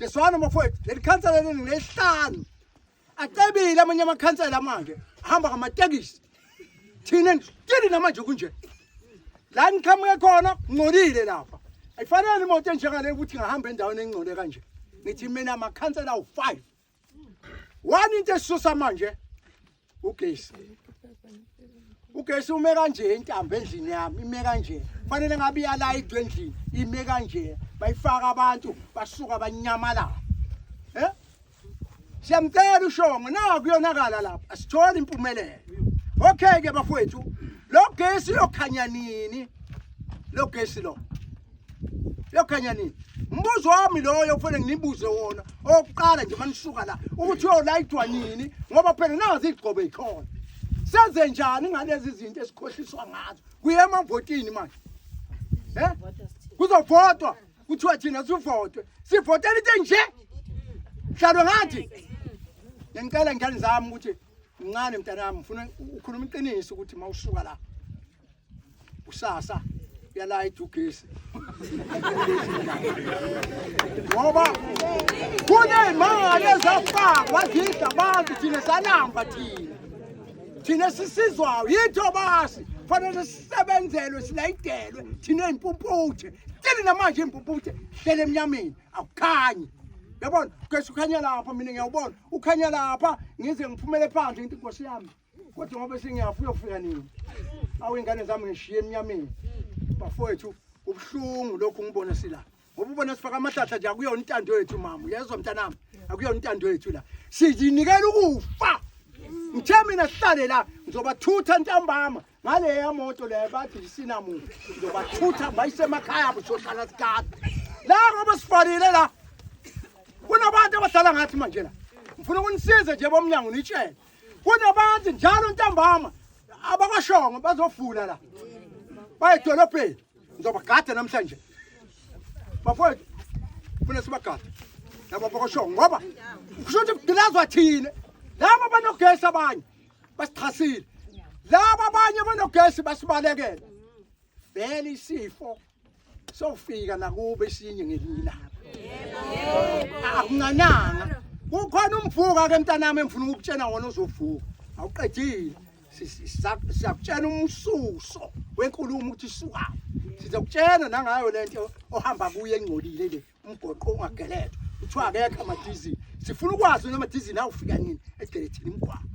Seswana bafowethu, leli khansela leli ngilesihlanu. Acebile amanye amakhansela manje, ahamba ngamatekisi. Thina tini namanje kunje. La niqhamuke khona ngcolile lapha. Ayifanele imoto enjengale ukuthi ngahamba endaweni engcole kanje. Ngithi mina amakhansela awu-5. One into esisusa manje ugesi. Ugesi ume kanje intambo endlini yami ime kanje. Fanele ngabe iyalayidwa endlini ime kanje. Bayifaka abantu basuka banyamalala. Eh? Siyamcela uShongwe naku kuyonakala lapha asitholi impumelelo. Okay ke bafowethu lo gesi uyokhanya nini? Lo gesi lo. Yokhanya nini? Umbuzo wami loyo kufanele nginibuze wona owokuqala nje manisuka la ukuthi uyolayidwa nini ngoba phela nazi igcobo ikhona. Senze njani ngalezi zinto esikhohliswa ngazo? Kuye emavotini manje. Eh? Kuzovotwa kuthiwa thina sivotwe. Sivotela into enje. Hlalwe ngathi. Ngicela ngane zami ukuthi mncane mntanami ngifuna ukhuluma iqiniso ukuthi mawusuka la kusasa uyalayida ugesi ngoba kuney'mali ezafakwa zidla abantu thina salamba thina thina sisizwayo yithi obasi fanele sisebenzelwe silayidelwe thina ey'mpumputhe tini namanje iy'mpumputhe hlele emnyameni akukhanyi yabona ugesi ukhanya lapha mina ngiyawubona ukhanya lapha ngize ngiphumele phandle ngithi nkosi yami Kodwa ngoba sengiyafa uyofika nini? Awu ingane zami ngishiye emnyameni. Bafowethu ubuhlungu lokhu ngibona sila. Ngoba ubona sifaka amahlahla nje akuyona intando yethu mama. Uyezwa mntanami? Akuyona intando yethu la. Sizinikela ukufa. Ngithe mina sihlale la ngizobathutha ntambama ngaleya moto leyo bathi isinamu ngizobathutha bayise emakhaya abo sohlala sikade. La ngoba sifanile la. Kunabantu abahlala ngathi manje la. Ngifuna ukunisiza nje bomnyango nitshele. Kunabantu njalo ntambama abakwashongo bazofula la. Baye edolobheni. Ngizobagada namhlanje. Bafowethu funa sibagade. Laba bakwashongo ngoba kusho ukuthi kugilazwa thina. Laba banogesi abanye basixhasile. Laba abanye banogesi basibalekele. Vele isifo sofika nakubo esinye ngelinye ilanga akungananga kukhona umvuka ke mntanami engifuna ukukutshena wona uzovuka awuqedile siyakutshena umsuso wenkulumo ukuthi isuka sizokutshena nangayo lento ohamba kuye engcolile le umgoqo ungagelethwa kuthiwa akekho amadizili sifuna ukwazi noma amadizili awufika nini egelethini imigwaqo.